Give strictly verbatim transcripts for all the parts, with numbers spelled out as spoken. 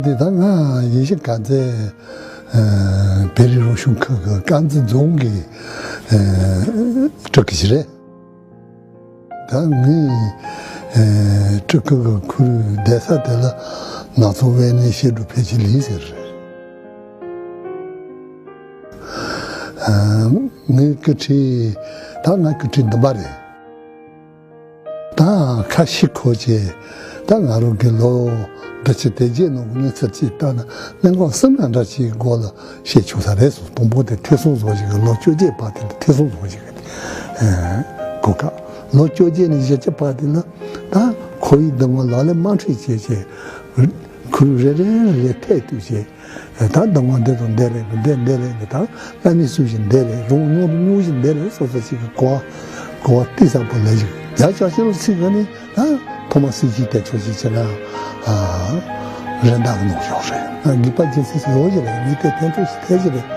འདི་ད་ང་ཡེ་ཤེས་དཀར་མཛེས་བོད་རིགས་རང་སྐྱོང་ཁུལ་གྱི་དཀར་མཛེས་རྫོང་གི་སྤྲུལ་སྐུ་ཞིག་རེད། ད་ངའི་སྤྲུལ་སྐུ་གི་ཁུར་བསྡད་ས་དེ་ལ་ནག་ཚོ་དབེན་གནས་བཤད་སྒྲུབ་ཕལ་ཆེར་ལུས་ཟེར་རེད། ངའི་སྐུ་ཁྲིད་ད་ང་སྐུ་ཁྲིད་འདུན་པ་རེད། ད་ཁ་ཤས་ཁོ་ཅེ་ད་ང་རང་གི་ལོ་འདི་ཕྱི་དེ་རྗེས་ནང་གི་གནས་ཚུལ་ཅིག་ལྟ་ན་གནད་འགག་གསུམ་ཡང་འདྲ་ཅིག་སྒོ་ལ་བཤད་ཆོག་ས་རེད་སོང་། དང་པོ་དེ་ཐོས་བསམ་སོགས་ཞིག་གི་ལོ་བཅོ་བརྒྱད་བར་དེ་ཐོས་བསམ་སོགས་ཞིག་གི་གོ་སྐབས། ལོ་བཅོ་བརྒྱད་ནས་བཞི་བཅུ་བར་དེ་ལ་ད་ཁོ་ཡི་སྡུག་བསྔལ་ལག་ལེན་དམར་ཁྲིད་བྱས་བྱས་ཁུར་རེ་རེ་རེ་ཐད་གཏུགས་བྱས། ད་སྡུག་བསྔལ་འདི་དང་འདི་རེད་འདི་འདི་རེད་འདི་དང་བླ་མའི་སྲོལ་བཞིན་འདི་རེད། རང་སྙིང་རུས་སྙིང་བཞིན་འདི་རེད་སོ་སོ་ཞིག་གི་གོ་བ་གོ་བ་གཏིང་ཟབ་པོ་ལ་ཞིག་རྒྱ་ཆ་ཆེན་པོ་ཚིག་ག་ནི་ད་ཐོག་མ་སྲིད་ཇུས་དེ་ཚོ་ཞིག་བྱས་ན་རེད་འདུག་ནོ་ཞོག་རེད། དགེ་བ་རྒྱུ་མཚན་ཞིག་ཡོད་ཞིག་རེད། མི་དེ་དེ་ཚོ་ཞིག་ཐལ་ཞིག་རེད།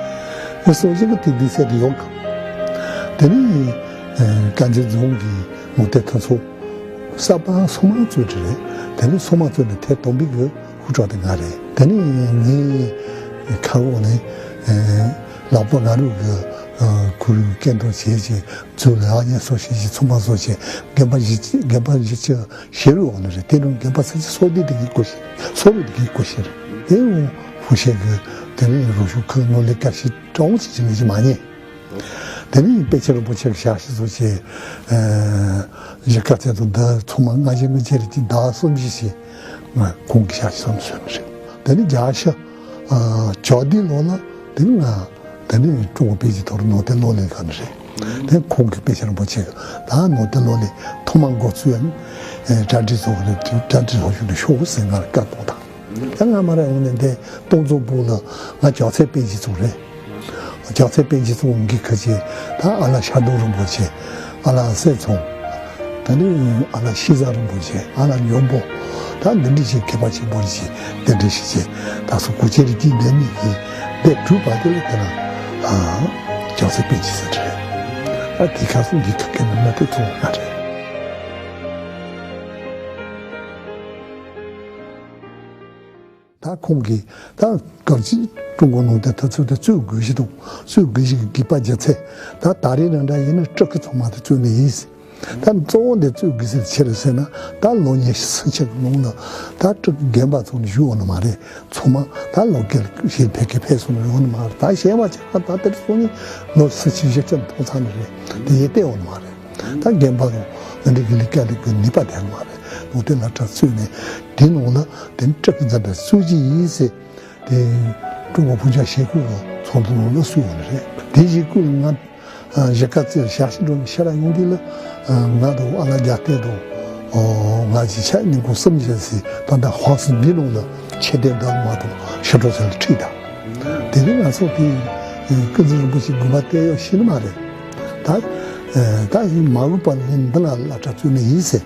ཡོད་སོ་ཞིག་གི་དེ་དུས་ཚོད་དུ་ཡོད་གི། དེ་ནི་དཀར་མཛེས་རྫོང་གི་མུ་སྟེགས་ཐུན་ཚོགས་གསར་པ་སོ་མ་བཙུགས་རེད། དེ་ནི་སོ་མ་བཙུགས་ནས་ཐེངས་དང་པོའི་གི་ཧུར་ཐག་དེ་ང་རེད། དེ་ནས་ངའི་ཁ་འོག་ནས་ལག་པ་ང་རུ་གི་ཁུར་སྐད་འདོན་བྱེད་ཅིང་ཚུར་ལ་ཉན་སོ་ཞེས་ཀྱི་ཚོང་པ་བཟོ་བྱེད་རྒན་པ་བཞི་རྒན་པ་བཞི་བཅུ་ཞེ་རུ་འོང་ནི་རེད། དེ་རུ་རྒན་པ་ཚོ་ཅི་སོ་དེ་དེ་གི་སྐུ་ཞེ་སོ་རུ་དེ་གི་སྐུ་ཞེ་རེད། དེ་རུ་ཧུ་ཤེ་གི་དེ་ནས་རུ་ཤུ་ཁུ་ནོ་ལེ་ཀ་ཤི་གྲོང་ཅི་ཅི་ནི་ཅི་མ་ཉན། དེ་ནས་པེ་ཆེ་རིན་པོ་ཆེ་གི་ཞག་ཤི་བཟོ་བྱེད། གཞིས་ཀ་རྩེ་དང་འདི་ཚང་མ་སྔ་རྗེས་སྔ་རྗེས་རེད་ཀྱི་ཟླ་གསུམ་བཞི་ཞིག་ང་ཁོང་གི་ཞབས་ཞུ་སོང་ནི་རེད། དེ་ནས་རྒྱ་ཤ་ཇོ་ལྡི་ལོ་ལ་དེ་ནས་ང་དེ་ནས་ཀྲུང་གོ་པེ་ཅིན་མཐོ་རིམ་ནང་བསྟན་སློབ་གླིང་ག་ནས་རེད། དེ་ཁོང་གི་པེ་ཆེ་རིན་པོ་ཆེ་གི་ད་ནང་བསྟན་སློབ་གླིང་ཐོག་མ་འགོ་ཚུགས་ཡ་ནི་གྲ་སྒྲིག་ཚོགས་རེད། དེ་གྲ་སྒྲིག་ཚོགས་ཞུགས་ནས་ཤོག་ཟེར་ང་ལ་བཀའ་གཏོང་དང་། ད་ང་མ་ར་ཡོང་ནས་འདི་སྟོང་ཚོ་བུ་ལ་ང་ཇོ་ཚེ་པེ་ཅིན་ཚོགས་རེད། ལྕགས་ཚེ་པཎ་ཆེན་ཚོ་འགི་ཁ་ཆེ། ད་ཨ་ལ་ཤར་གདོང་རིན་པོ་ཆེ། ཨ་ལ་སེ་ཚོང་། ད་ནི་ཨ་ལ་ཤེས་བཟའ་རིན་པོ་ཆེ། ཨ་ལ་འཇོན་པོ། ད་འདི་འདྲ་ཞིག་མཁས་པ་ཆེན་པོ་ཞིག་འདི་འདྲ་ཞིག་བྱས། ད་སོ་གོ་ཆེ་རི་ཀི་འདི་མི་གི་འདི་གྲུབ་པ་དེ་ལ་དེ་ན། ཨ། ལྕགས་ཚེ་པཎ་ཆེན་ཟེར་རེད། ཨ་དེ་ཁ་སང་འགི་ཁ་ཁེ་ན་ན་དེ་ཚོང་ང་རེད། ད་ཁོང་གིས་ད་སྐབས་ཅིག་ཀྲུང་གོ་ནང་དེ་ད་ཚོད་དེ་རྩོད་དགོས་ཞིག་དང་རྩོད་དགོས་ཞིག་གི་དགོས་པ་རྒྱུ་མཚན་ད་ད་རེས་རང་འདྲ་ཡིན་ན་སྤྲུལ་སྐུ་ཚང་མ་དེ་རྩོད་ནི་ཡིན། ད་གཙོ་བོ་འདི་རྩོད་དགོས་ཟེར་ཆེ་རེད་ཟེར་ན་ད་ལོ་ཉི་ཤུ་སུམ་ཅུ་གི་ནང་ལ་ད་སྤྲུལ་སྐུ་རྒན་པ་ཚོ་ནི་བཞུགས་ཡོད་ནི་མ་རེད། ཚང་མ་ད་ལོ་རྒན་ཞིག་ཕལ་སྐད་ཕེབས་སོང་ནི་ཡོད་ནི་མ་རེད། ད་གཞན་པ་ཆ་ད་དེར་སོང་ནི་ལོ་སུམ་ཅུ་བཞི་བཅུ་མཐོང་ཚར་ནི་རེད། དེ་ཡེ་བལྟས་ཡོད་ནི་མ་རེད། ད་རྒན་པ་རུ་ང་འདྲ་གི་ལི་ཀ་ལི་ཀུ་ནི་པ་དེ་མ་རེད། ལོ་དེ་ལ་གྲྭ་བཙུགས་ནས་དེ་ནང་ལ་དེ་ནི་སྤྲུལ་སྐུ་འཛིན་པའི་སྲོལ་ཅིག་ཡིན་ཟེར། དེ་ཀྲུང་གོ་ཕུན་ཚོགས་ཞེ་ཁུག་གི་ཚོགས་འདུ་ནང་ལ་གསུངས་ཡོད་ནི་རེད། དེ་ཞིག་ཀུན་ང་གཞིས་ཀ་རྩེར་ཞག་ཤི་འགྲོ་ནས་ཤ་ར་ཡོང་དུས་ལ་ང་དང་ཨ་ལ་རྒྱལ་བསྟན་དང་ང་གི་ཆ་ཉིན་གུང་གསུམ་བཞིན་ཟེར་ད་ལྟ་ཧོ་སི་འདི་ནང་ལ་ཆེ་བསྟན་དར་མ་དང་ཤ་གྲོགས་ཚོ་ལ་ཁྲིད་དང་། དེ་ནི་ང་ཚོ་དེ་ཀུན་གཟིགས་རིན་པོ་ཆེ་དགོངས་པ་གཏད་ཡོད་ཤེས་ནི་མ་རེད། ད་ད་ཡིན་མ་འོས་པ་ལ་འདི་ན་ལ་གྲྭ་བཙུགས་ནི་ཡིན་ཟེར།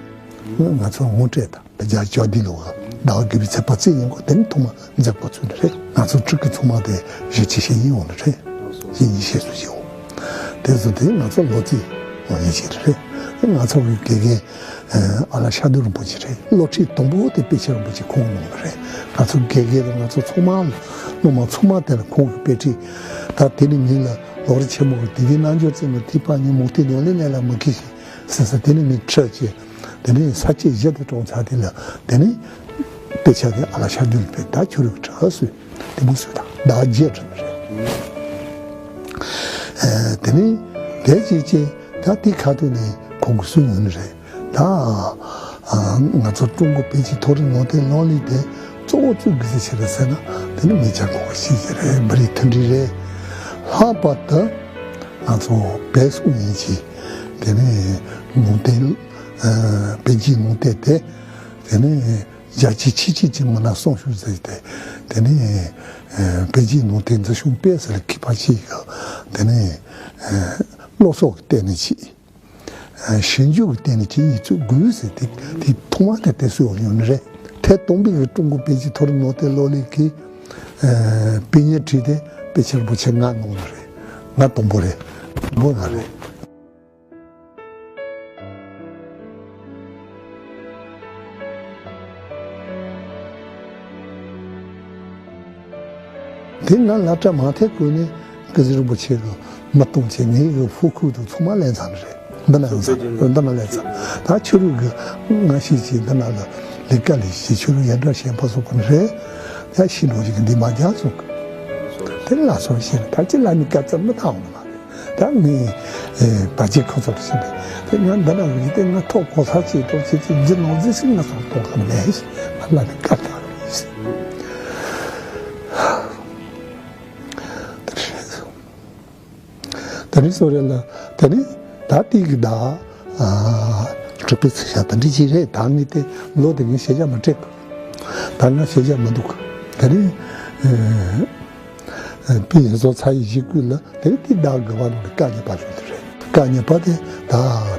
ང་ཚོ་ངོ་སྤྲད་དང་བྱ་ཇོ་ལྡི་ལོ་ཟླ་བ་དགུ་པའི་ཚེས་པ་རྩིས་ཡིན་གོ་དེ་ནི་ཐོག་མ་མཛད་འགོ་ཚུགས་ནི་རེད། ང་ཚོ་སྤྲུལ་སྐུ་ཚང་མ་དེ་གཞིས་བྱེས་ཤེས་ཡིན་འོང་ནི་རེད། ཡིན་ཡིན་ཤེས་སུ་ཡིན་འོང་། དེ་ཚོ་དེ་ང་ཚོ་ལོ་རྩིས་འོང་ཡིན་ཤེས་རེད། ང་ཚོ་གི་དགེ་རྒན་ཨ་ལ་ཤར་གདོང་རིན་པོ་ཆེ་རེད། སློབ་ཁྲིད་དང་པོ་དེ་པེ་ཆེ་རིན་པོ་ཆེ་ཁོང་གནང་བ་རེད། ང་ཚོ་དགེ་རྒན་དང་ང་ཚོ་ཚང་མ་སློབ་མ་ཚང་མ་དེ་ལ་ཁོང་གི་དཔེ་ཁྲིད། ད་དེ་ནི་ཉིན་ལ་ལོ་རེ་ཆེན་མོ་གི་དེ་གའི་རྣལ་འབྱོར་རྩེ་མོ་ཐིགས་པ་ཉིན་མུ་ཏི་ནོ་ལེ་ནེ་ལ་མུ་ཁི་ཤི་ཟེར་ས་དེ་ནི་མི་ཁྲི་ཆེ། དེ་ནས་ས་བཅད་བཞི་དེ་གྲོངས་ཚར་དེ་ལ་དེ་ནས་དཔེ་ཆ་དེ་ཨ་ལ་ཤར་གདོང་ལ་ཕེབས། ད་ཁྱོད་རིག་གྲགས་སུ་དེ་མོ་སུ་དང་བདག་རྒྱས་གྲུབ་རེད། དེ་ནས་དེ་བྱས་ཀྱི་ད་དེ་ཁ་ཐུག་ནས་ཁོང་གི་སུ་ཡོང་ནི་རེད། ད་ང་ཚོ་ཀྲུང་གོ་པེ་ཅིན་མཐོ་རིམ་ནང་བསྟན་སློབ་གླིང་དེ་གཙོ་བོ་བཙུགས་དགོས་ཟེར་ཆེ་རེད་ཟེར་ན་དེ་ནི་མི་ཆ་ཁོང་གི་ཤེས་ཀྱི་རེད། འབུ་རིགས་མཐུན་སྒྲིལ་རེད། ལྷག་པར་དུ་ང་ཚོ་བོད་སོག་གཉིས་ཀྱི་དེ་ནས་ནང་བསྟན་པེ་ཅིན་ནང་བསྟན་དེ་དེ་ནས་རྒྱལ་སྤྱིའི་ཆེས་ཆེ་གི་མི་སྣ་གསུང་ཞུ་མཛད་དེ་དེ་ནས་པེ་ཅིན་ནང་བསྟན་འཛིན་སྐྱོང་སྤེལ་ཟེར་ལ་མཁས་པ་ཅིག་གི་དེ་ནས་སློབ་གསོ་གི་སྟེང་ནས་ཅིག་ཞིབ་འཇུག་གི་སྟེང་ནས་ཅིག་ཡིག་ཚུགས་དགོས་ཟེར་དེ་དེ་ཐོག་མ་དེ་དེ་སུ་ཡོང་ནི་རེད། ཐད་གཏོང་པའི་གི་ཀྲུང་གོ་པེ་ཅིན་མཐོ་རིམ་ནང་བསྟན་སློབ་གླིང་གི་དཔེ་རྙིང་ཁྲིད་དེ་དཔེ་ཆ་རིན་པོ་ཆེ་ལྔ་གནང་ནི་རེད། ལྔ་དང་པོ་རེད། དང་པོ་ལྔ་རེད། དེ་ང་སློབ་གྲྭ་མ་ཐེག་གོང་ནས་ཀི་ཟི་རིན་པོ་ཆེ་གི་མི་སྟོང་ཆེ་ངའི་གི་ཕོ་ཁུག་དུ་ཚང་མ་ལེན་ཚར་ནི་རེད། འདི་ན་ཡོང་ཚར་འདི་ན་ལེན་ཚར། ད་ཕྱི་རུ་གི་ང་ཤེས་ཀྱི་འདི་ན་ལ་ལས་ཀ་ལས་ཤེས་ཕྱི་རུ་ཡན་གྲངས་ཞན་པ་སོགས་པ་ནི་རེད། ཡ་ཤི་ལོ་ཅིག་འདི་མ་རྒྱག་སོང་གི། དེ་ལ་སོང་ཤེས་ད་ཅི་ལ་ནི་དཀའ་ཚེགས་མི་ཐང་ནི་མ་རེད། ད་ངས་ཨེ་བར་ཆད་ཁོ་ཚོར་བྱེད་པས། དེ་ང་འདི་ན་རིགས་དེ་ང་ཐོག་གོ་ས་ཅིག་ཐོག་ཅིག་ཅིག་རྒྱུ་ནོར་རྫས་ཤིག་ང་ཚོར་གཏོང་ཐུབ་མེད་ཞེས་ང་ལ་ནི་བཀའ་བཏང་རེད། དེ་རེད། དེ་རེད་སོ་རེད་ལ་དེ་ནི་ད་ཏིག་གི་ད་གྲུབ་པའི་ཚིག་ཤ་དེ་འདྲི་ཅིག་རེད། ད་ནི་དེ་ལོ་དེ་ངས་ཤེས་བྱ་མ་སྤྲད་གི། ད་ང་ཤེས་བྱ་མི་འདུག་གི། དེ་ནི། དཔེ་ཡིན་སོགས་ཚ་ཡི་གཞི་བཀོད་ལ་དེ་ནི་དེ་བདག་དགེ་བ་ལུང་གི་བཀའ་རྙིང་པ་ལུང་དེ་རེད། བཀའ་རྙིང་པ་དེ་ད་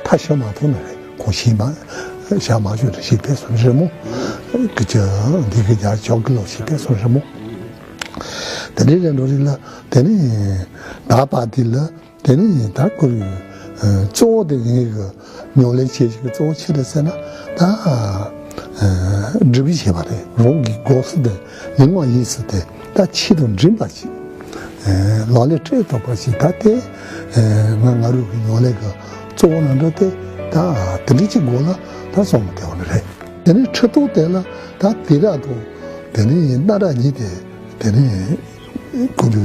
ཐ་ཤལ་མ་ཐོག་ནི་རེད། ཁོང་ཤེས་མ་བྱ་མ་བྱོས་རེ་ཞིག་ཕེབས་སོང་རེད་མོ། གི་ཅི་འདི་གི་རྒྱ་ཇོག་གི་ལོ་ཞིག་ཕེབས་སོང་རེད་མོ། དེ་འདྲའི་རེད་འགྲོ་རིགས་ལ་དེ་ནི་བདག་པ་དེ་ལ། དེ་ནི་ད་ཁོ་གཙོ་བོ་དེ་ངེད་ཀྱི་ཉམས་ལེན་བྱེད་ཀྱི་གཙོ་བོ་ཆི་རེད་ཟེར་ན། ད་སྒྲུབ་བྱེད་པ་རེད། རང་གི་སྒོ་སུ་དེ་ལུང་བ་ཡིན་སུ་དེ་ད་ཆེད་དུ་འདྲེན་པ་ཞིག་ལག་ལེན་སྤྲད་ཐུབ་པ་ཞིག་ད་དེ་ང་ང་རང་གི་ཉམས་ལེན་གྱི་གཙོ་བོ་ནང་འདྲ་དེ་ད་དེ་འདྲ་ཅིག་དགོས་ལ་ད་སོང་མི་དེ་བ་ནི་རེད། དེ་ནི་ཁྲི་ཐོག་དེ་ལ་ད་དེ་ར་དང་དེ་ནི་སྣ་ར་གཉིས་དེ་དེ་ནི་ཀུན་ཏུ་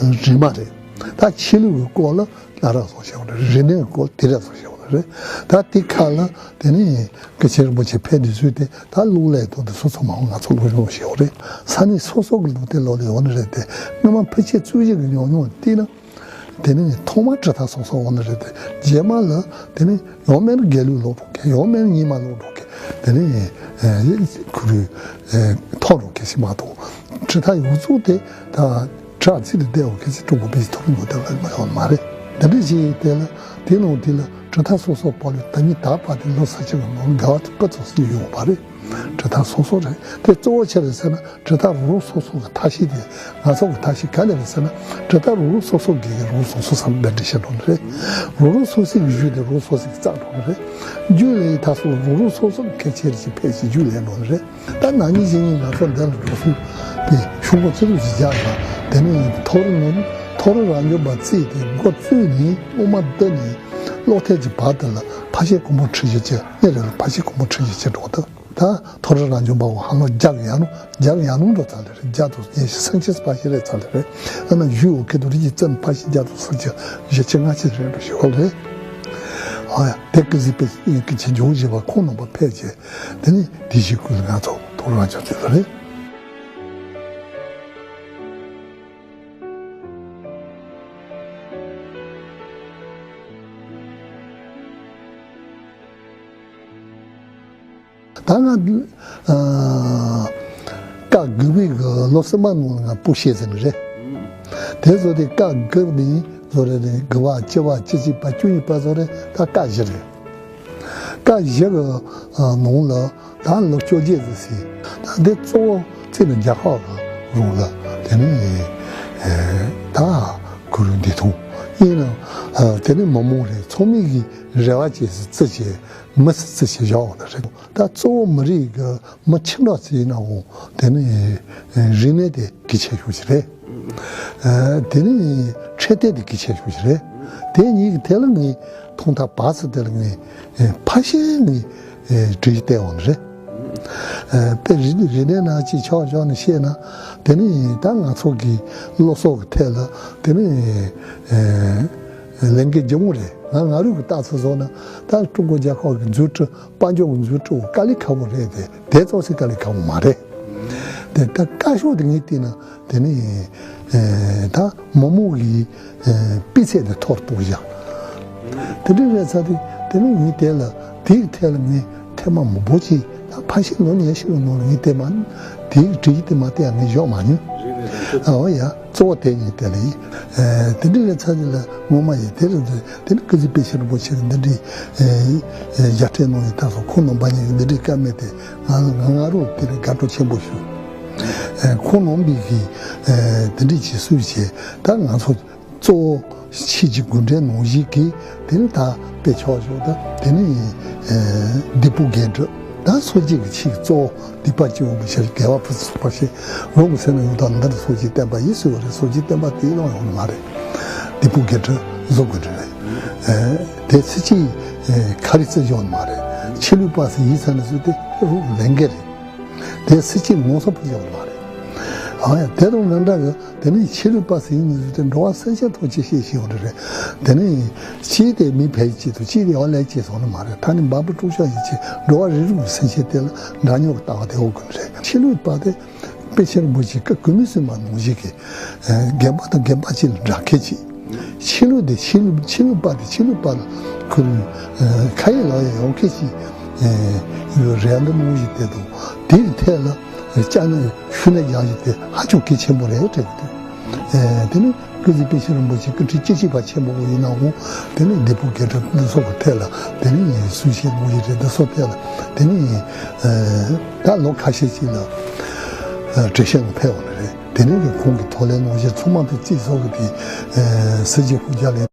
རིག་མ་རེད། ད་ཆོས་ལུགས་ཀྱི་སྐོར་ལ་སྣ་ར་སོགས་བཤད་པ་རེད། རིག་གནས་ཀྱི་སྐོར་དེ་ར་སོགས་བཤད་པ་རེད། ད་དེ་ཁ་ལ་དེ་ནི་སྐུ་ཆེན་རིན་པོ་ཆེ་ཕེབས་དུས་ཚུལ་དེ་ད་གླུ་ལེན་དང་དེ་སོགས་ཚང་མ་ང་ཚོ་ལུང་རིང་བཤད་པ་རེད། ས་གནས་སོ་སོ་གི་ལུང་དེ་ལོག་ལས་ཡོང་ནི་རེད་དེ། སྔོན་མ་ཕལ་ཆེར་གཙོས་གཞི་གི་ཉུང་ཉུང་བལྟས་ན། དེ་ནི་ཐོག་མར་གྲུབ་མཐའ་སོ་སོ་འོང་ནི་རེད་དེ། རྗེས་མ་ལ་དེ་ནི་ཡང་མིན་ན་དགེ་ལུགས་ལོག་འགྲོ་གི། ཡང་མིན་ན་རྙིང་མ་ལོག་འགྲོ་གི། དེ་ནི་ཁུ་རུ་ཐོག་འགྲོ་གི་ཞིག་མ་གཏོགས། གྲུབ་མཐའ་ཡོངས་རྫོགས་དེ་ད་དྲག་རྩིས་དུ་བསྡད་འོ་གལ་སྲིད་ཀྲུང་གོ་པའི་ཐོག་མི་འདུག་སྟེ་མ་ཡོང་མ་རེད། དེ་འདྲ་ཞིག་དེ་ལ་དེ་ནང་དེ་ལ་གྲུབ་མཐའ་སོ་སོ་བར་ལ་ད་ནི་ད་བར་དེ་ལོ་ས་ཆ་གི་ནང་འགལ་བ་དེ་སྤུ་ཙམ་ཞིག་ཡོང་བ་རེད། གྲུབ་མཐའ་སོ་སོ་རེད། དེ་གཙོ་བོ་ཆེ་རེད་ཟེར་ན་གྲུབ་མཐའ་རང་རང་སོ་སོ་གི་ཐབས་ཤེས་དེ། ང་ཚོ་གི་ཐབས་ཤེས་ག་ལེ་རེད་ཟེར་ན། གྲུབ་མཐའ་རང་རང་སོ་སོ་གི་རང་རང་སོ་སོ་བསམ་པའི་འགྲེལ་བཤད་འགྲོ་ནི་རེད། རང་རང་སོ་སོ་གི་རྒྱུད་དེ་རང་སོ་སོ་གི་རྩ་འགྲོ་ནི་རེད། རྒྱུད་ལས་ཐ་སོ་རང་རང་སོ་སོ་གི་གལ་ཆེར་གྱི་ཕལ་ཆེར་རྒྱུད་ལས་འགྲོ་ནི་རེད། ད་ན་ནིང་གཞེས་ནིང་ང་ཚོ་འདི་ལ་འགྲོ་སོང་དེ་ཤོག་བུ་ཅི་རུ་ཞིག་བརྒྱབ་ན། དེ་ནི་ཐོ་རི་ནོར་ཐོ་རི་རང་བྱུང་པ་བརྩིས་ཏེ་འགོ་བཙུགས་ནས་སློབ་མ་བསྡུ་ནས་སློབ་ཐད་ཀྱི་བར་དུ་ལ་ཕ་ཤེ་ཀོང་པོ་ཁྲི་བཞི་ཅི་གཉིས་རེ་ལ་ཕ་ཤེ་ཀོང་པོ་ཁྲི་བཞི་ཅི་འགྲོ་ཐུབ། ད་ཐོ་རི་རང་བྱུང་པའོ་ཧ་ལོ་རྒྱག་ཡང་ནོ་རྒྱག་ཡང་ནོ་འགྲོ་ཚར་ལེ་རེད། རྒྱ་དང་ཉེ་ཤི་སེང་ཆེ་ཕ་ཤི་རེད་ཚར་ལེ་རེད། ཨ་ན་ཞུ་འོ་ཁེ་དུ་རི་ཡི་བཙན་ཕ་ཤི་རྒྱ་དང་སེང་ཆེ་བཞི་ཆེ་ལྔ་ཆེ་རེད་འགྲོ་ཞི་འོ་རེད། ཨ་ཡ་དེ་ཀི་ཟི་པེ་ཀི་ཆེ་འཇོག་བྱེད་པ་ཁོང་རྣམ་པ་ཕལ་ཆེ་དེ་ནི་དེ་ཞིག་ཀུན་ང་ཚོ་ཐོ་རི་རང་བྱུང་ཚུལ་རེད། ད་ང་ཨ་བཀའ་བརྒྱུད་པའི་གི་ལོ་གསུམ་པ་ནང་ལ་ང་སྤུ་བཤད་ཟིན་རེད། དེ་ཚོ་དེ་བཀའ་བརྒྱུད་ནས་བཟོ་རེད་དེ་དགུ་པ་བཅུ་པ་བཅུ་གཅིག་པ་བཅུ་གཉིས་པ་བཟོ་རེད། ད་བཀའ་བཞི་རེད། བཀའ་བཞི་གི་ཨ་ནང་ལ་ད་ལོ་བཅོ་བརྒྱད་ཟིན་ཟིན། ད་དེ་གཙོ་བོ་བརྩིས་ན་རྒྱལ་ཁབ་གི་རང་ལ་དེ་ནི་ཨེ་ད་གུ་རུ་འདི་ཐུང་ཡིན་ན་ཨ་དེ་ནི་མི་མང་རེད། ཚང་མས་གི་རེ་བ་བྱེད་སི་བརྩི་བྱེད་མི་སི་བརྩི་བྱེད་བཞག་འོང་ན་རེད། ད་གཙོ་བོ་མི་རིགས་ཀྱི་མི་ཁྱིམ་བདག་ཅིག་ཡིན་ནའང་དེ་ནི་རིག་གནས་དེ་གལ་ཆེ་ཤོས་ཤིག་རེད། དེ་ནི་འཕྲོད་བསྟེན་དེ་གལ་ཆེ་ཤོས་ཤིག་རེད། དེ་གཉིས་ཀྱི་ཐད་ལ་ངས་ཐོག་མཐའ་བར་གསུམ་དེ་ལ་ངས་ཕ་ཤེས་ངས་གྲོས་གཞི་བཏོན་འོང་ནི་རེད། དཔེ་རིག་རིག་གནས་ནང་ཅིག་ཆ་བཞག་ནས་བཤད་ན་དེ་ནི་ད་ང་ཚོ་གི་སློབ་གསོ་གི་ཐད་ལ་དེ་ནི་ལས་འགན་ལྗིད་མོ་རེད། ང་ང་རང་གི་ལྟ་ཚུལ་བཟོ་ན་ད་ཀྲུང་གོ་རྒྱལ་ཁབ་ཀྱི་མཛུབ་ཁྲིད། དཔལ་འབྱོར་གྱི་མཛུབ་ཁྲིད་དཀའ་ལས་ཁག་པོ་རེད་དེ། དེ་ཙོགས་སེ་དཀའ་ལས་ཁག་པོ་མ་རེད། དེ་ད་བཀའ་ཤོག་དེ་ངས་བལྟས་ན་དེ་ནི་ཨེ་ད་མི་མང་གི་ཨེ་སྤུས་ཚད་དེ་མཐོར་གཏོང་བཞག་དེ་འདྲ་རེད་ཚར་དུས་དེ་ནི་ངས་དེ་ལ་དེའི་ཐད་ལ་ངས་ཐེངས་མ་མང་པོ་ཅིག་ད་ཕ་ཤི་ལོ་ཉི་ཤུ་ལོ་ནང་ལ་ངས་དེ་མ་དེའི་གྲས་དེ་མ་བལྟས་ཡང་ངས་བཞག་མ་མྱོང་། ཨོ་ཡ། གཙོ་བོ་དེ་ཡིན་དེ་ལ་ཡིན། ཨེ་དེ་འདྲ་རེད་ཚར་དུས་ལ་ངོ་མ་ཡིན་དེ་རེད་འདུག་དེ་ནི་ཀི་ཟི་དཔེ་ཆེན་པོ་ཆེ་གི་འདི་འདྲའི་ཨེ་ཨེ་རྒྱ་ཕྲན་ནང་ཡིན་ད་སོ་ཁོང་རྣམ་པ་གཉིས་ཀྱི་འདི་འདྲའི་བཀའ་མོལ་དེ་ང་ང་ང་རང་དེ་ནི་དགའ་སྤྲོ་ཆེན་པོ་ཞུ། ཨེ་ཁོང་རྣམ་པའི་གི་ཨེ་དེ་འདྲའི་བྱེད་སྲོལ་བྱས་ད་ང་ཚོ་གཙོ་བོ་ཕྱིས་ཀྱི་དགོན་སྡེ་ནང་བཞིན་གྱི་དེ་ནི་ད་དཔེ་ཆ་བཞག་ད་དེ་ནི་ཨེ་ལྡི་པུ་རྒན་གྲས། ད་སོ་སྐྱེ་གི་ཆོས་ཀྱི་གཙོ་བོ་སྡིག་པ་སྤྱི་བོ་གི་ཕྱིར་དགེ་བ་ཕུན་སུམ་ཚོགས་པ་ཞེས་ལོ་གི་སེམས་ལ་ཡོང་དང་འདིར་སོ་སྐྱེ་བསྟན་པ་ཡིན་ཟེར་བ་རེད། སོ་སྐྱེ་བསྟན་པ་དེའི་ནང་ཡོང་ནི་མ་རེད། སྡིག་པོ་དགེ་སྦྱོར་བཟོ་དགོས་ནི་རེད། དེ་སོ་སྐྱེ་ཁ་རི་རྩེ་སྦྱོང་ནི་མ་རེད། ཆོས་ལུགས་པ་ཟེར་ཡིན་ས་ནི་ཟེར་དེ་རུ་ལན་འགའ་རེད། དེ་སོ་སྐྱེ་ངོ་ཚ་པོ་སྦྱོང་ནི་མ་རེད། ཨ་ཡ་དེ་དང་མི་འདྲ་གི། དེ་ནས་ཆོས་ལུགས་པ་ཟེར་ཡིན་ནི་ཟེར་དེ་འགྲོ་བ་སེམས་ཅན་ཐམས་ཅད་ཤེས་ཤེས་ཡོང་རེ་རེད། དེ་ནས་གཅིག་དེ་མི་ཕལ་ཆེར་དང་གཅིག་དེ་ཡང་ལས་ཅེས་སོང་ནི་མ་རེད། ད་ནི་འབའ་པོ་དཀྲུག་ཤ་ཡིན་ཅེས་འགྲོ་བ་རིགས་དྲུག་གི་སེམས་ཅན་དེ་ལ་འདྲ་མཉམ་གྱི་ལྟ་བ་དེ་འོག་གི་རེད། ཆོས་ལུགས་པ་དེ་དཔེ་ཆེན་པོ་ཅིག་གི་གུས་མོས་བསུས་མ་ནང་བཞིན་གྱི་རྒན་པ་དང་རྒན་པ་གཅིག་ལ་འདྲ་མཁན་ཅིག་ཆོས་ལུགས་དེ་ཆོས་ལུགས་ཆོས་ལུགས་པ་དེ་ཆོས་ལུགས་པ་ལ་ཁུར་ཁ་ཡི་ལག་ཡི་ཡོང་མཁན་ཅིག་ཡོད་རེད་འདུག་མོ་ཞིག་དེ་དང་དེའི་ཐད་ལ་ཅག་ནི་ཤུ་ནས་རྒྱག་ཞིག་དེ་ཧ་ཅང་གལ་ཆེན་པོ་རེད་དྲན་གྱི་འདུག་དེ་ནི་ཀུན་གཟིགས་དཔལ་ཆེན་རིན་པོ་ཆེ་སྐུ་ཕྲེང་བཅུ་གཅིག་པ་ཆེན་པོ་ཡིན་ནའང་དེ་ནི་སྡིག་པོ་དགེ་སྦྱོར་འདི་སོགས་ཀྱི་ཐད་ལ་དེ་ནི་གསུང་བཤད་གནང་ཞིག་རེད། འདི་སོགས་ཐད་ལ་དེ་ནི་ད་ལོ་ཁ་ཤས་ཅིག་ལ་བགྲེས་ཤིང་ཕེབས་པ་རེད། དེ་ནས་ཀྱི་ཁོང་གི་ཐོག་ལས་གནང་བཞིན་ཚང་མ་དེ་རྩིས་སོགས་ཀྱི་དེ་སྲིད་ཇུས་ཁུངས་རྒྱ་ལས་